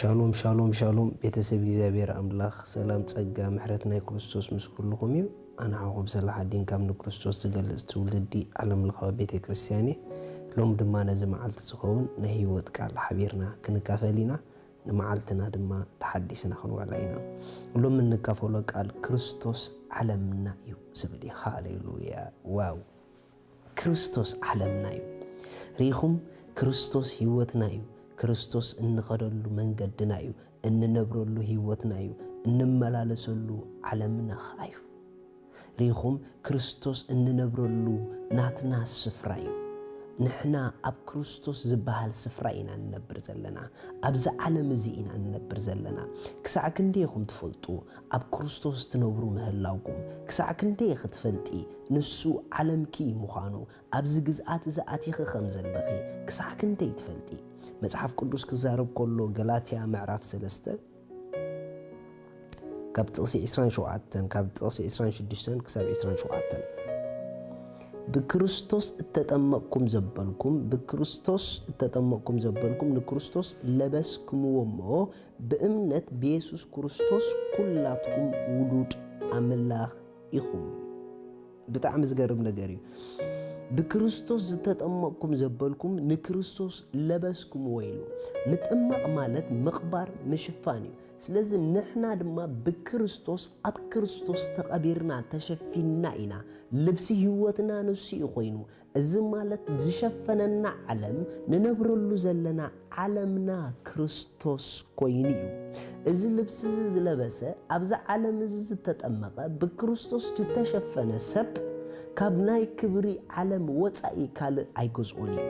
ሻሎም ሻሎም ሻሎም፣ ቤተሰብ እግዚኣብሔር ኣምላኽ፣ ሰላም ጸጋ ምሕረት ናይ ክርስቶስ ምስ ኩልኹም እዩ። ኣነ ሓኹም ሰላሓዲን ካብ ንክርስቶስ ዝገልጽ ትውልዲ ዓለም ለኻዊ ቤተ ክርስቲያን እየ። ሎም ድማ ነዚ መዓልቲ ዝኸውን ናይ ህይወት ቃል ሓቢርና ክንካፈል ኢና። ንመዓልትና ድማ ተሓዲስና ክንውዕላ ኢና። ሎም እንካፈሎ ቃል ክርስቶስ ዓለምና እዩ ዝብል እዩ። ሃሌሉያ! ዋው! ክርስቶስ ዓለምና እዩ። ርኢኹም? ክርስቶስ ህይወትና እዩ። ክርስቶስ እንኸደሉ መንገድና እዩ። እንነብረሉ ህይወትና እዩ። እንመላለሰሉ ዓለምና ኸኣ እዩ። ርኢኹም? ክርስቶስ እንነብረሉ ናትና ስፍራ እዩ። ንሕና ኣብ ክርስቶስ ዝበሃል ስፍራ ኢና ንነብር ዘለና። ኣብዚ ዓለም እዚ ኢና ንነብር ዘለና። ክሳዕ ክንደይ ኢኹም ትፈልጡ ኣብ ክርስቶስ ትነብሩ ምህላውኩም? ክሳዕ ክንደይ ኢኺ ትፈልጢ ንሱ ዓለምኪ ምዃኑ? ኣብዚ ግዝኣት እዚ ኣቲኺ ከም ዘለኺ ክሳዕ ክንደይ ትፈልጢ? መጽሓፍ ቅዱስ ክዛረብ ከሎ ገላትያ ምዕራፍ ሰለስተ ካብ ጥቕሲ ዕስራን ሸውዓተን፣ ካብ ጥቕሲ ዕስራን ሽዱሽተን ክሳብ ዕስራን ሸውዓተን፣ "ብክርስቶስ እተጠመቕኩም ዘበልኩም፣ ብክርስቶስ እተጠመቕኩም ዘበልኩም ንክርስቶስ ለበስክምዎ እሞ፣ ብእምነት ብየሱስ ክርስቶስ ኩላትኩም ውሉድ ኣምላኽ ኢኹም።" ብጣዕሚ ዝገርም ነገር እዩ። "ብክርስቶስ ዝተጠመቕኩም ዘበልኩም ንክርስቶስ ለበስክምዎ" ኢሉ። ምጥማቕ ማለት ምቕባር፣ ምሽፋን እዩ። ስለዚ ንሕና ድማ ብክርስቶስ፣ ኣብ ክርስቶስ ተቐቢርና፣ ተሸፊንና ኢና። ልብሲ ህይወትና ንሱ እዩ ኮይኑ። እዚ ማለት ዝሸፈነና ዓለም፣ ንነብረሉ ዘለና ዓለምና ክርስቶስ ኮይኑ እዩ። እዚ ልብሲ እዚ ዝለበሰ፣ ኣብዚ ዓለም እዚ ዝተጠመቐ፣ ብክርስቶስ ዝተሸፈነ ሰብ፣ ካብ ናይ ክብሪ ዓለም ወጻኢ ካልእ ኣይገዝኦን እዩ።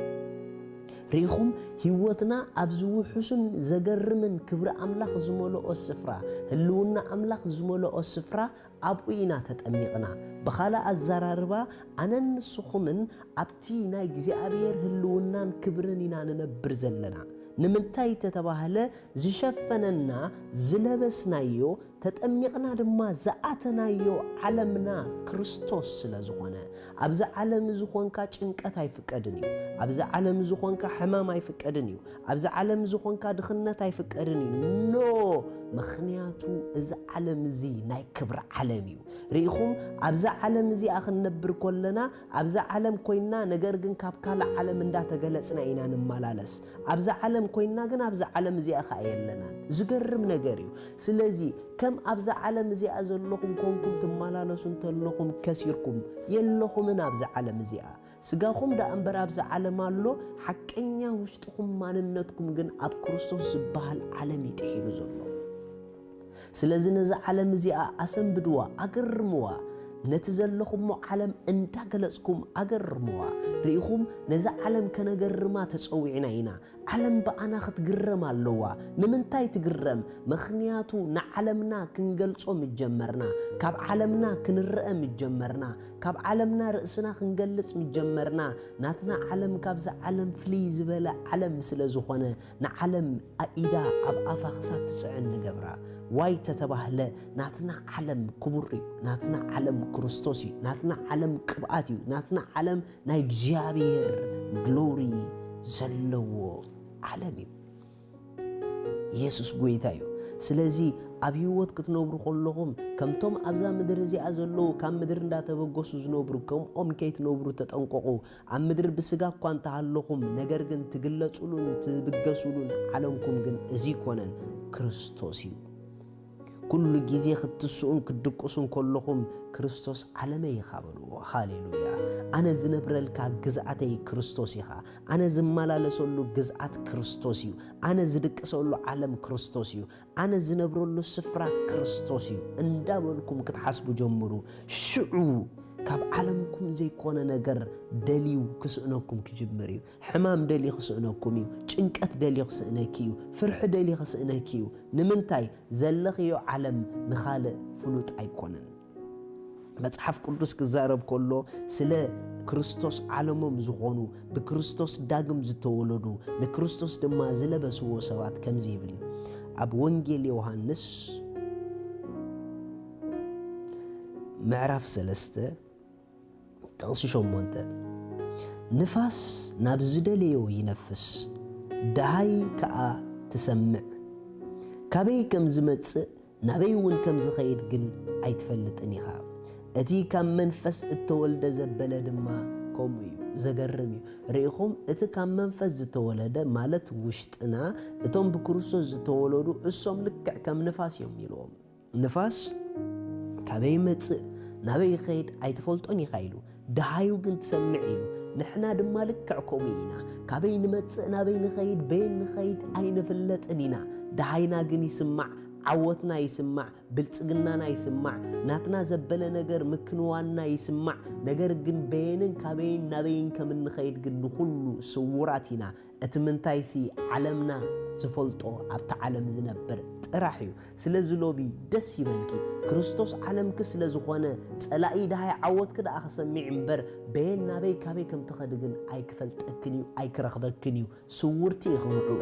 ርኢኹም? ህይወትና ኣብዚ ውሑስን ዘገርምን ክብሪ ኣምላኽ ዝመልኦ ስፍራ፣ ህልውና ኣምላኽ ዝመልኦ ስፍራ ኣብኡ ኢና ተጠሚቕና። ብኻልእ ኣዘራርባ፣ ኣነን ንስኹምን ኣብቲ ናይ እግዚኣብሔር ህልውናን ክብርን ኢና ንነብር ዘለና። ንምንታይ ተተባህለ፣ ዝሸፈነና፣ ዝለበስናዮ፣ ተጠሚቕና ድማ ዝኣተናዮ ዓለምና ክርስቶስ ስለ ዝኾነ። ኣብዚ ዓለም እዚ ኾንካ ጭንቀት ኣይፍቀድን እዩ። ኣብዚ ዓለም እዚ ኾንካ ሕማም ኣይፍቀድን እዩ። ኣብዚ ዓለም እዚ ኾንካ ድኽነት ኣይፍቀድን እዩ። ኖ፣ ምኽንያቱ እዚ ዓለም እዚ ናይ ክብሪ ዓለም እዩ። ርኢኹም? ኣብዛ ዓለም እዚኣ ክንነብር ከለና፣ ኣብዛ ዓለም ኮይንና፣ ነገር ግን ካብ ካልእ ዓለም እንዳተገለጽና ኢና ንመላለስ። ኣብዛ ዓለም ኮይንና ግን ኣብዛ ዓለም እዚኣ ኸኣ የለናን። ዝገርም ነገር እዩ። ስለዚ ከም ኣብዛ ዓለም እዚኣ ዘለኹም ኮንኩም ትመላለሱ እንተለኹም ከሲርኩም የለኹምን ኣብዛ ዓለም እዚኣ። ስጋኹም ደኣ እምበር ኣብዚ ዓለም ኣሎ፣ ሓቀኛ ውሽጥኹም ማንነትኩም ግን ኣብ ክርስቶስ ዝበሃል ዓለም እዩ ጥሒሉ ዘሎ። ስለዚ ነዛ ዓለም እዚኣ ኣሰንብድዋ፣ ኣገርምዋ። ነቲ ዘለኹሞ ዓለም እንዳገለጽኩም ኣገርምዋ። ርኢኹም፣ ነዛ ዓለም ከነገርማ ተጸዊዕና ኢና። ዓለም ብኣና ክትግረም ኣለዋ። ንምንታይ ትግረም? ምኽንያቱ ንዓለምና ክንገልጾ ምጀመርና፣ ካብ ዓለምና ክንረአ ምጀመርና፣ ካብ ዓለምና ርእስና ክንገልጽ ምጀመርና፣ ናትና ዓለም ካብዛ ዓለም ፍልይ ዝበለ ዓለም ስለ ዝኾነ፣ ንዓለም ኣኢዳ ኣብ ኣፋ ክሳብ ትጽዕን ንገብራ። ዋይ ተተባህለ፣ ናትና ዓለም ክቡር እዩ፣ ናትና ዓለም ክርስቶስ እዩ፣ ናትና ዓለም ቅብኣት እዩ፣ ናትና ዓለም ናይ እግዚኣብሔር ግሎሪ ዘለዎ ዓለም እዩ። ኢየሱስ ጐይታ እዩ። ስለዚ ኣብ ህይወት ክትነብሩ ከለኹም፣ ከምቶም ኣብዛ ምድሪ እዚኣ ዘለዉ ካብ ምድሪ እንዳተበገሱ ዝነብሩ፣ ከምኦም ከይትነብሩ ተጠንቀቑ። ኣብ ምድሪ ብስጋ እኳ እንተሃለኹም፣ ነገር ግን ትግለጹሉን ትብገሱሉን ዓለምኩም ግን እዚ ኣይኮነን፣ ክርስቶስ እዩ። ኩሉ ግዜ ክትስኡን ክትድቅሱን ከለኹም፣ "ክርስቶስ ዓለመይ ኢኻ" በልዎ። ሃሌሉያ! ኣነ ዝነብረልካ ግዝኣተይ ክርስቶስ ኢኻ። ኣነ ዝመላለሰሉ ግዝኣት ክርስቶስ እዩ። ኣነ ዝድቅሰሉ ዓለም ክርስቶስ እዩ። ኣነ ዝነብረሉ ስፍራ ክርስቶስ እዩ እንዳበልኩም ክትሓስቡ ጀምሩ። ሽዑ ካብ ዓለምኩም ዘይኮነ ነገር ደልዩ ክስእነኩም ክጅምር እዩ። ሕማም ደልዩ ክስእነኩም እዩ። ጭንቀት ደልዩ ክስእነኪ እዩ። ፍርሒ ደልዩ ክስእነኪ እዩ። ንምንታይ? ዘለኽዮ ዓለም ንኻልእ ፍሉጥ ኣይኮነን። መጽሓፍ ቅዱስ ክዛረብ ከሎ፣ ስለ ክርስቶስ ዓለሞም ዝኾኑ፣ ብክርስቶስ ዳግም ዝተወለዱ፣ ንክርስቶስ ድማ ዝለበስዎ ሰባት ከምዚ ይብል። ኣብ ወንጌል ዮሃንስ ምዕራፍ ሰለስተ ጥቕሲ ሸሞንተ፣ "ንፋስ ናብ ዝደለዮ ይነፍስ፣ ደሃይ ከኣ ትሰምዕ፣ ካበይ ከም ዝመጽእ ናበይ እውን ከም ዝኸይድ ግን ኣይትፈልጥን ኢኻ። እቲ ካብ መንፈስ እተወልደ ዘበለ ድማ ከምኡ እዩ። ዘገርም እዩ። ርኢኹም፣ እቲ ካብ መንፈስ ዝተወለደ፣ ማለት ውሽጥና፣ እቶም ብክርስቶስ ዝተወለዱ፣ እሶም ልክዕ ከም ንፋስ እዮም ኢልዎም። ንፋስ ካበይ ይመጽእ ናበይ ይኸይድ ኣይትፈልጦን ኢኻ ኢሉ፣ ደሃዩ ግን ትሰምዕ ኢሉ። ንሕና ድማ ልክዕ ከምኡ ኢና። ካበይ ንመጽእ ናበይ ንኸይድ በየን ንኸይድ ኣይንፍለጥን ኢና። ደሃይና ግን ይስማዕ፣ ዓወትና ይስማዕ፣ ብልጽግናና ይስማዕ፣ ናትና ዘበለ ነገር ምክንዋንና ይስማዕ። ነገር ግን በየንን ካበይን ናበይን ከም እንኸይድ ግን ንኹሉ ስውራት ኢና። እቲ ምንታይሲ ዓለምና ዝፈልጦ ኣብቲ ዓለም ዝነብር ጥራሕ እዩ። ስለዚ ሎሚ ደስ ይበልኪ፣ ክርስቶስ ዓለምኪ ስለ ዝኾነ፣ ጸላኢ ደሃይ ዓወትኪ ደኣ ክሰሚዕ እምበር በየን ናበይ ካበይ ከም ትኸዲ ግን ኣይክፈልጠክን እዩ፣ ኣይክረኽበክን እዩ። ስውርቲ ኢኺ ንዕኡ።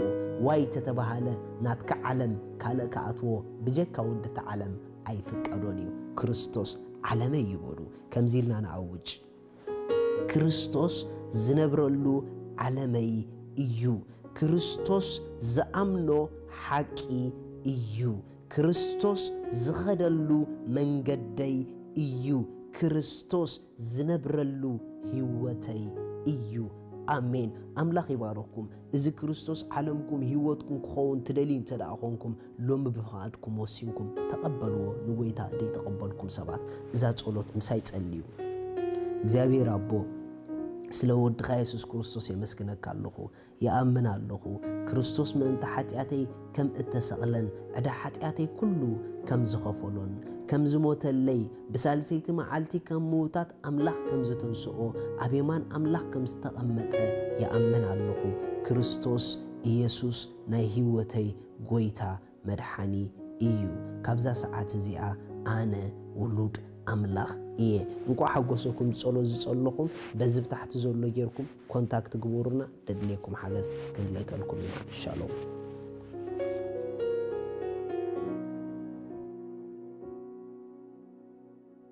ዋይ ተተባሃለ ናትካ ዓለም ካልእ ክኣትዎ ብጀካ ወዲ እቲ ዓለም ኣይፍቀዶን እዩ። ክርስቶስ ዓለመይ እዩ በሉ። ከምዚ ኢልና ንኣውጅ። ክርስቶስ ዝነብረሉ ዓለመይ እዩ። ክርስቶስ ዝኣምኖ ሓቂ እዩ። ክርስቶስ ዝኸደሉ መንገደይ እዩ። ክርስቶስ ዝነብረሉ ህይወተይ እዩ። ኣሜን። ኣምላኽ ይባርኽኩም። እዚ ክርስቶስ ዓለምኩም ህይወትኩም ክኸውን ትደልዩ እንተ ደኣ ኾንኩም፣ ሎሚ ብፍቓድኩም ወሲንኩም ተቐበልዎ። ንጎይታ ደይተቐበልኩም ሰባት እዛ ጸሎት ምሳይ ጸልዩ። እግዚኣብሔር ኣቦ፣ ስለ ወድኻ የሱስ ክርስቶስ የመስግነካ ኣለኹ። ይኣምን ኣለኹ፣ ክርስቶስ ምእንቲ ሓጢኣተይ ከም እተሰቕለን ዕዳ ሓጢኣተይ ኩሉ ከም ዝኸፈሎን ከም ዝሞተለይ፣ ብሳልሰይቲ መዓልቲ ካብ ምዉታት ኣምላኽ ከም ዝተንስኦ፣ ኣብ የማን ኣምላኽ ከም ዝተቐመጠ ይኣምን ኣለኹ። ክርስቶስ ኢየሱስ ናይ ህይወተይ ጎይታ መድሓኒ እዩ። ካብዛ ሰዓት እዚኣ ኣነ ውሉድ ኣምላኽ እየ። እንቋዕ ሓጎሰኩም። ጸሎት ዝጸለኹም በዚ ብታሕቲ ዘሎ ጌርኩም ኮንታክት ግበሩና፣ ደድልየኩም ሓገዝ ክንልእከልኩም ኢና። ሻሎም።